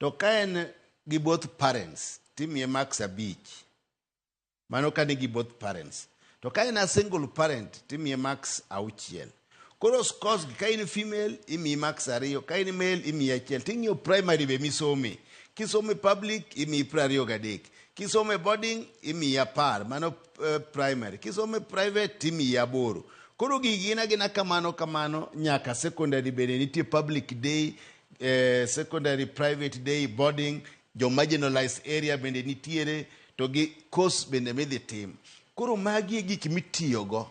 To ka en gi both parents, timiye marks 5. Mano ka nigi both parents. To ka en a single parent, timiye marks 6. Koro scores gi, ka in female, imiyi marks 2, ka in male, imiyi 1. Ting'iyo primary be misome. Kisome public, imiyi 23. Kisome boarding, imiyi 10. Mano primary. Kisome private, timiyi 8. Koro gigi gin agina kamano kamano nyaka secondary bende nitie public day, secondary private day, boarding, jo marginalized area bende nitiere, to gi course bende midhi tim. Koro magi e gik mitiyogo,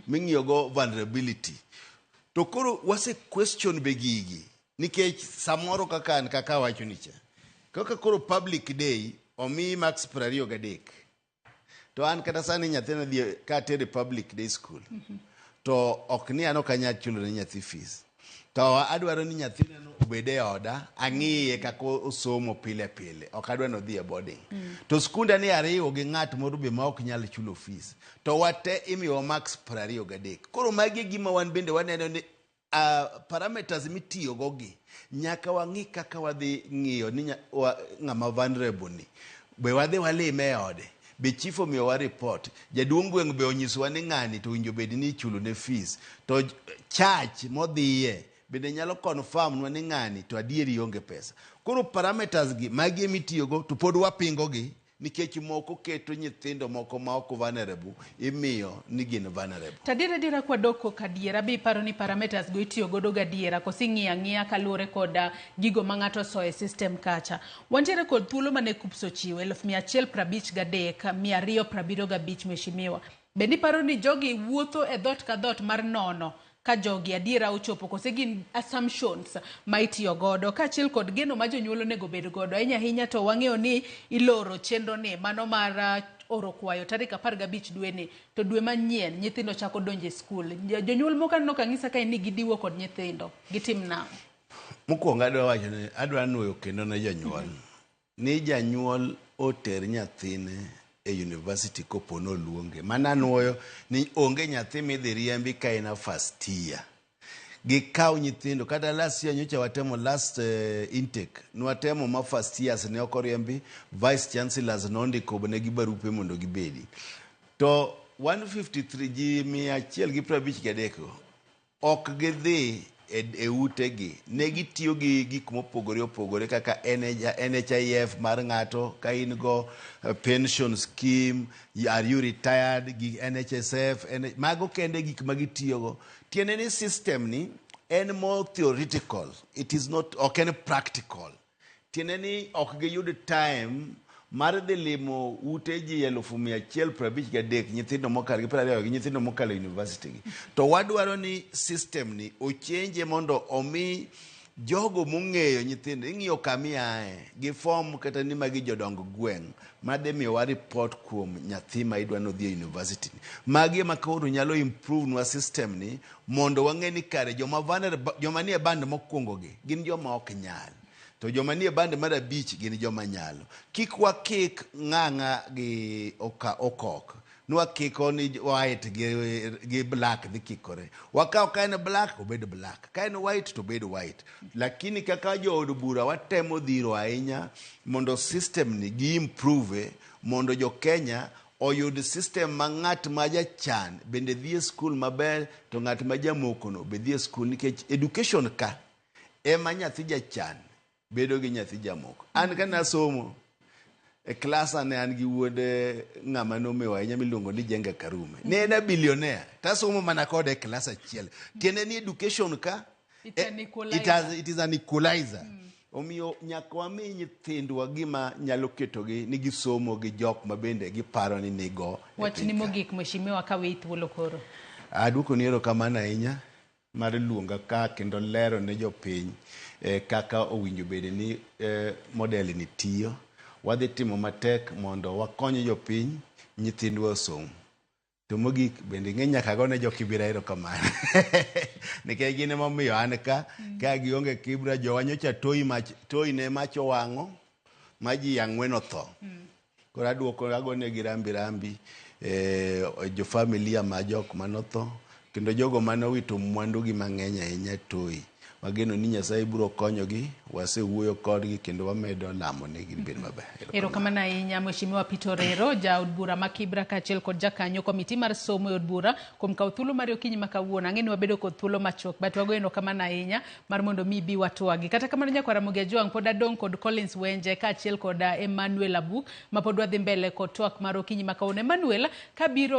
ming'iyogo vulnerability. To koro wase question be gigi, nikech samoro kaka an kaka awacho ni cha, kaka koro public day omiyi marks 23. To an kata sani nyathina dhi katere public day school. To ok ni an ok anyal chulo ne nyathi fees. To adwaro ni nyathina no obed e oda, ang'iye kaka osomo pile pile. Ok adwa ni odhi e boarding. To skunda ni ariwo gi ng'at moro be ma ok nyal chulo fees. To wate imiyowa marks 23. Koro magi e gima wan bende waneno ni parameters mitiyogo gi nyaka wang'i kaka wadhi ng'iyo ni ng'ama vulnerable ni be wadhi walime e ode, be chief omiyowa report, jaduong' gweng' be onyisowa ni ng'ani to owinjo bed ni ichulo ne fees, to church modhiye bende nyalo confirm nwa ni ng'ani to adieri onge pesa. Koro parameters gi magi emitiyogo to pod wapingo gi nikech moko keto nyithindo moko ma ok vulnerable imiyo ni gin vulnerable. To adiera adiera kwadok kadiera, be iparo ni parameters go itiyo godo gadiera koso ing'iyo ang'iya kaluwore kod gigo ma ng'ato osoyo e system kacha? Wantiere kod thuolo mane KUCCPS ochiwo 153,275 mheshimiwa. Bende iparo ni jogi wuotho e dhot ka dhot mar nono ka jogi adiera ochopo kose gin assumptions ma itiyo godo kaachiel kod geno ma jonyuol onego bed godo ahinya ahinya? To wang'eyo ni iloro chenro ni mano mar oro kwayo tarik 15 dweni, to dwe manyien nyithindo chako donjo e skul. Jonyuol moko aneno ka ng'isa kae ni gidiwo kod nyithindo gitim nang'o? Mokwongo adwa wacho ni adwa nuoyo kendo ne jonyuol ni janyuol oter nyathine e university kopo noluonge. Mana nuoyo ni onge nyathi midhi riembi ka en a first year. Gikaw nyithindo kata last year nyocha watemo last intake nwatemo ma first years ne ok oriembi, vice chancellors nondiko negi barupe mondo gibedi. To 153 ji 153 go ok gidhi e utegi, ne gitiyo gi gik mopogore opogore kaka NHIF mar ng'ato ka in go, pension scheme, are you retired, gi NHSF, mago kende gik ma gitiyogo. Tiende ni system ni en more theoretical, it is not, ok en practical. Tiende ni ok giyud time mar dhi limo ute ji 153,000 nyithindo mokalo gi 20 gi nyithindo mokalo e university gi. To wadwaro ni system ni ochenje mondo omi jogo mong'eyo nyithindo ing'iyo kama iae gi form kata ni magi jodong gweng' madhi miyowa report kuom nyathi ma idwa nodhi e university. Magi ema koro nyalo improve nwa system ni mondo wang'e ni kare joma vulnerable, joma nie band mokwongo gi gin joma ok nyal. To joma nie band mar 5 gin joma nyalo. Kik wakik ng'ang'a gi okok. Nwakiko ni white gi black dhi kikore. Wakaw ka en black, obed black. Ka en white, to obed white. Lakini kaka jood bura watemo dhiro ahinya mondo system ni gi improve mondo jo Kenya oyud system ma ng'at ma jachan bende dhi e skul maber to ng'at ma jamokono be dhi e skul, nikech education ka ema nyathi jachan bedo gi nyathi jamoko. An ka nasomo e klasa ne an gi wuode ng'ama nomewo ahinya miluongo ni Jenga Karume. Ne en a billionaire tasomo mana kode e klas achiel. Tiende ni education ka It's an equalizer. It is an equalizer. Omiyo nyaka wami nyithindwa gima nyalo ketogi ni gisomo gi jok ma bende giparo ni nigo e Wachni piny ka. mogik mheshimiwa ka weyi thuolo koro. Aduoko ni erokamano ahinya mar luonga ka kendo lero ne jopiny kaka owinjo bed ni model ni tiyo. Wadhi timo matek mondo wakony jopiny nyithindwa osom. To mogik bende ing'e nyaka agone jo Kibra erokamano. Nikech gin ema omiyo an ka, ka gionge Kibra jowa nyocha toi mach, toi ne mach owang'o ma ji 4 otho. Koro aduoko agonegi rambi rambi jo familia ma jok manotho kendo jogo mane owito mwandu gi mang'eny ahinya e toi. Wageno ni Nyasaye biro konyogi, wasewuoyo kodgi kendo wamedo lamo negi gibed maber. Erokamano ahinya Mheshimiwa Peter Orero, jaod bura ma Kibra kaachiel kod jakanyo komiti mar somo e od bura kuom kawo thuolo mari okinyi ma kawuono. Ang'e ni wabedo kod thuolo machuok, but wagoyo erokamano ahinya mar mondo mi ibi watwagi. Kata kamano nyakwar Ramogi Ajwang' pod adong' kod Collins Wenje kaachiel kod Emmanuel Abuk ma pod wadhi mbele kod twak mar okinyi ma kawuono. Emmanuel, kabiro